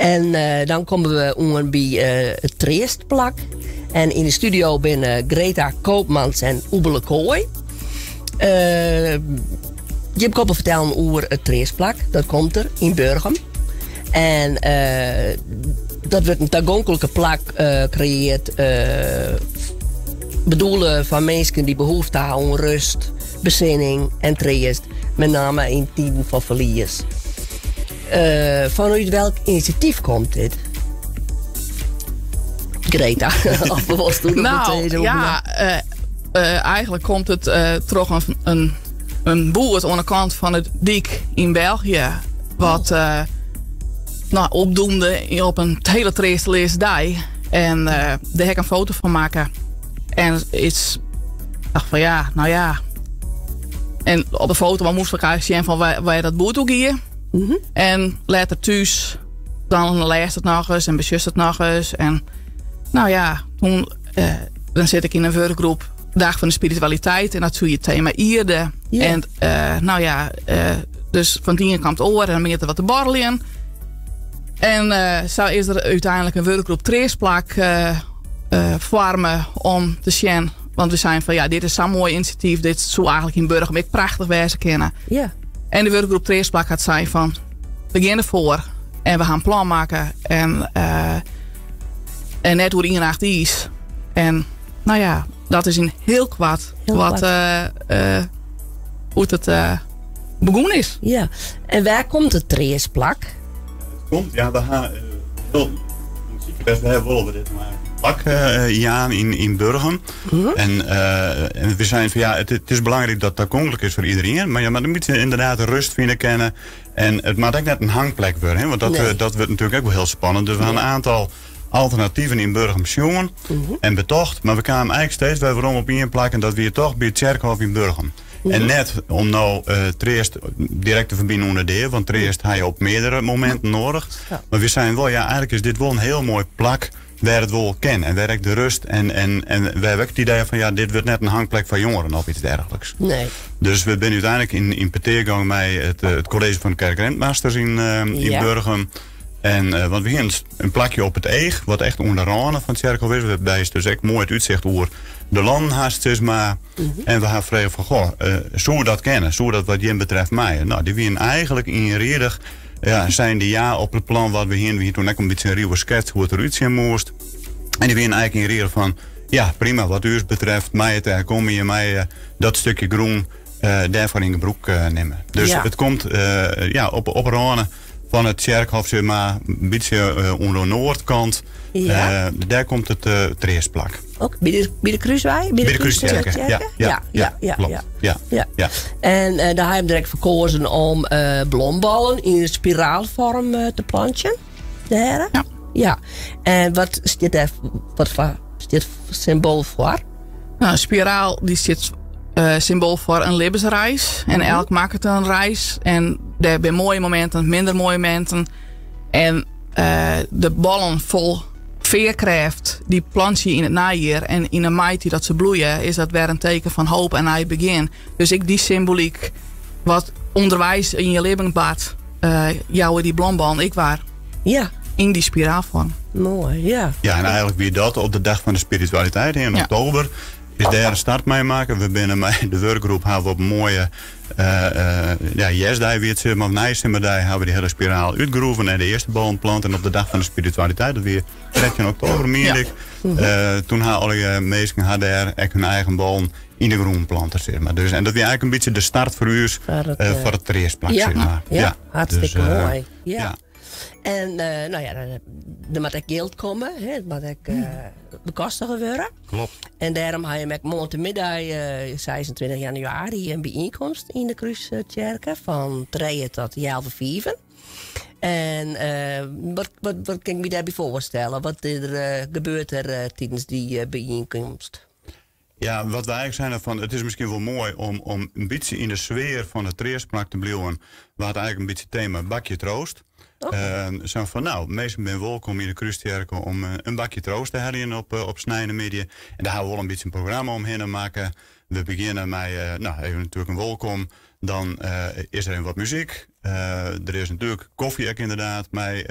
En dan komme we oan by it Treastplak. En yn de studio binne Greta Koopmans en Oebele Kooi. Jim komme fertellen oer it Treastplak. Dat komt der yn Burgum. En dat wurdt in tagonklike plak kreëard. Bedoele foar minsken dy't behoefte ha oan rust, besinning en treast. Met name yn tiden fan ferlies. Fanút welk inisjatyf komt dit? Greta, of wolst Nou, ja, eigenlijk komt it troch in boerd oan de kant fan it dyk yn België. Wat nou, opdoemde op in hiele treasteleaze dei. En dêr ha ik in foto fan makke. En ik dacht fan ja, nou ja. En op de foto moast ik eigenlijk sjen fan wêr dat boerd oer gie. En letter thús, dan lêst it nochris en besjochst it nochris. En nou ja, toen dan sit ik yn in wurkgroep Dag van de Spiritualiteit. En dat soe je thema ierde. En nou ja, dus fan it ien kaam it oar en dan begjint der wat te borreljen. En sa is der úteinlik in wurkgroep Treastplak foarme om te sjen. Want we seinen fan ja, dit is sa'n moai inisjatyf. Dit soe eigentlik yn Burgum ek prachtich wêze kinne. En de wurkgroep Treastplak hat sein fan we gean derfoar. En we ha in plan makke. En net oer ien nacht iis. En nou ja, dat is yn hiel koart Hiel wat, koart. hoe't it begûn is. Ja, en wêr komt it Treastplak? It komt, ja, we ha hiel best, we wolle dit mar plak jaan yn Burgum. En we seinen fan ja, it is belangryk dat it tagonklik is foar iderien, mar ja, mar dan moat je ynderdaad rêst fine kinne. En it moat ek net in hangplek wurde, hè, want dat wurdt natuerlik ek wol hiel spannend. Dus we ha in oantal alternativen yn Burgum sjoen en betocht, mar we kamen eigentlik steeds wer werom op ien plak en dat wie toch by it tsjerkhôf yn Burgum. En net om no treast direkt te ferbinen oan de dea, want treast ha je op meardere mominten nedich. Mar we seinen wol, ja, eigentlik is dit wol in hiel moai plak wêr it wol kin en wêr ek de rêst en wêr we ek it idee fan, ja, dit wurdt net in hangplek foar jongeren of iets dergelijks. Nee. Dus we binne úteinlik yn petear gong mei it kolleezje fan de kerkrentmasters yn Burgum. En want we hiene in plakje op it each, wat echt oan de râne fan it tsjerkhôf is. Wêrby is dus ek moai it útsicht oer de lannen hast, sis mar. En we ha frege fan, goh, soe dat kinne? Soe dat wat jim betreft meie? Nou, dy wiene eigentlik ienriedich. Ja, seinen dy ja op it plan wat we hiene. We hiene toen ek in bytsje in ruwe skets hoe't it derút sjen moast. En dy wiene eigentlik ienriedich fan, ja, prima, wat ús betreft, mei it dêr komme, je meie dat stikje grûn dêrfoar yn gebrûk nimme. Dus it komt ja, op râne fan it tsjerkhôf, sis mar, in bytsje oan de noardkant. Dêr komt it treastplak. Ook by de Krúswei? By de Krústsjerke, ja. Ja, klopt. En dêr ha jim direkt foar keazen om blombollen yn in spiraalfoarm te plantsjen. Dêr. Ja. Ja. En wat stiet dêr, wat foar stiet symboal foar? Nou, in spiraal dy stiet symboal foar in libbensreis. En elk makket in reis. En dêr binne moaie mominten, minder moaie mominten. En de ballen fol fearkrêft, dy plantsje je yn it neijier. En yn 'e maitiid dat se bloeie, is dat wer in teken fan hoop en nij begjin. Dus ek dy symbolyk, wat ûnderweis yn je libben bart, jouwe dy blomballen ek wer yn dy spiraalfoarm. Moai, ja. Ja, en eigentlik wie dat op de Dag van de Spiritualiteit yn oktober. Is dêr in start mei makke. We binne mei de wurkgroep ha we op in moaie ja, hjerstdei wie it, sis mar, of neisimmerdei ha we dy hiele spiraal útgroeven en de earste ballen plant. En op de Dag van de Spiritualiteit, dat wie 13 oktober, mien ik, toen ha allegear minsken ha dêr ek hun eigen ballen yn de grûn plante, sis mar. Dus, en dat wie eigentlik in bytsje de start foar ús, Foar it, foar it treastplak, sis mar. Ja, hartstikke moai. En nou ja, der moat ek jild komme, hè? It moat ek bekostige wurde. En dêrom ha jim ek moarntemiddei 26 januari in byienkomst yn de Krústsjerke fan 3 tot healwei fiven. En wat kin ik my dêrby foarstelle? Wat is der, gebeurt der tidens dy byienkomst? Ja, wat wy eigentlik seinen fan, it is miskien wol moai om in bytsje yn de sfear fan it treastplak te bliuwen. Waard eigentlik in bytsje tema bakje troost. Sa fan, nou, minsken binne wolkom yn de Krústsjerke om in bakje troost te heljen op sneinemiddei. En dêr ha we wol in bytsje in programma omhinne makke. We begjinne mei, nou, even natuerlik in wolkom. Dan is der even wat muzyk. Der is natuerlik kofje ek ynderdaad mei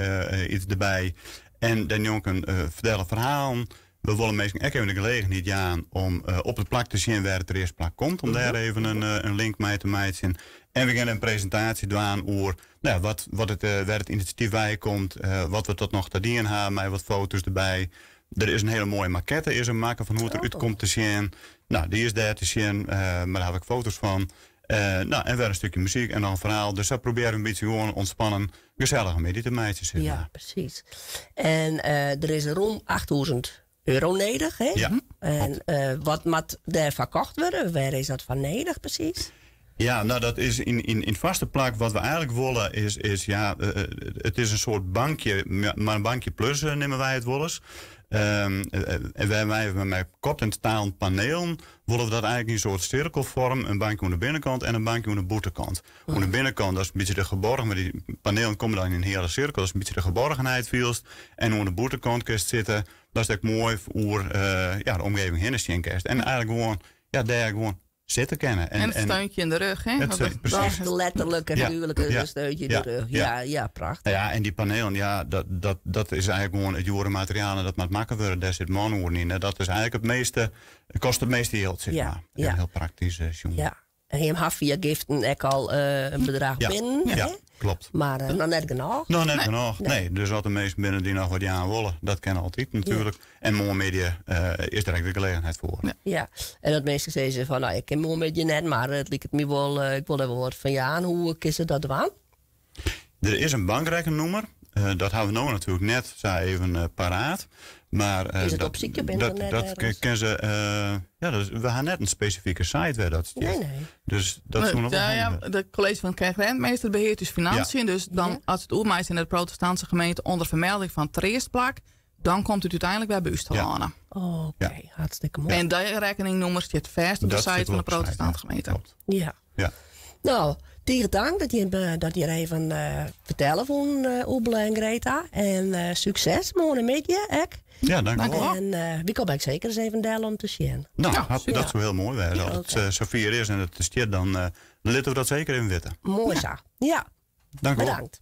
iets derby. En dêrnjonken fertelle ferhalen. We wolle minsken ek even de gelegenheid jaan om op it plak te sjen wêr it treastplak komt. Om dêr even in link mei te meitsjen. En we gean in presintaasje dwaan oer nou, wat it, wêr it inisjatyf wei komt. Wat we tot noch ta dien ha mei wat foto's derby. Der is in hiele moaie makette is er makke fan hoe't it derút komt te sjen. Nou, dy is dêr te sjen, mar dêr haw ik foto's fan. Nou, en wer in stikje muzyk en dan in ferhaal. Dus sa probearje we in bytsje gewoan ûntspannen, gesellige middei te meitsjen, sis Ja, mar. Presys. En der is rûn €8000 nedich, hè? Ja. En wat moat dêrfoar kocht wurde? Wêr is dat foar nedich presys? Ja, nou dat is yn it foarste plak wat we eigenlik wolle is ja, it is in soart bankje, mar in bankje plus neame wy it wolris. En wêrby we mei cortenstalen panelen wolle we dat eigenlik yn in soart sirkelfoarm, in bankje oan de binnenkant en in bankje oan de bûtenkant. Oan de binnenkant, dat is in bytsje de geborgen, mar dy panelen komme dan yn in hiele sirkel, dat is in bytsje de geborgenheid fielst. En oan de bûtenkant kinst sitte, dat is ek moai oer ja, de omgeving hinne sjen kinst. En eigenlik gewoan, ja, dêr gewoan sitte kinne. En it steuntje yn de rêch, hè? Het Want precies. Dat letterlik en figuerlik in steuntje yn de rêch. Ja, prachtich. Ja, en dy panelen, ja, dat is eigenlik gewoan it djoere materiaal en dat moat makke wurde. Dêr sit manoeren yn. En dat is eigenlik it measte, it kostet it measte jild, sis mar. Hiel praktysk sjoen. Ja. En jim ha fia giften ek al in bedrach binnen, Ja, hè? Klopt. Mar noch net genôch. Noch net genôch, nee. Dus as der minsken binne dy't noch wat jaan wolle, dat kin altyd natuerlik. En moarnmiddei is der ek de gelegenheid foar. Ja, en as minsken sizze fan, nou, ik kin moarnmiddei net, mar it liket my wol, ik wol der wol wat fan jaan, hoe kinne se dat dwaan? Der is in bankrekkennûmer. Dat ha we no natuerlik net sa even paraat. Mar, Is it dat opsykje op ynternet dat ergens? kin se, ja, dat is, we ha net in spesifike site wêr dat stiet. Nee. Dus dat soe noch wol Ja, handig. de college van kerkrentmeester beheart dus financiën. Dus dan, as it oermeist yn de protestantse gemeente ûnder fermelding fan treastplak, dan komt it úteinlik wer by ús te lânen. Oké, hartstikke moai. En dy rekkeningnûmer stiet fêst op de Dat site sit fan de wol op de site, protestantse ja. gemeente. Klopt. Nou, tige tank dat je even fertelle woenen, Oebele en Greta. En sukses moarnemiddei ek. Ja, dank Dank wol. wol. En wy komme ek seker ris even del om te sjen. Nou, Super. dat soe hiel moai wêze. As it, safier is en it stiet, dan litte we dat seker even witte. Moai sa. Ja. Dank wol. Bedankt.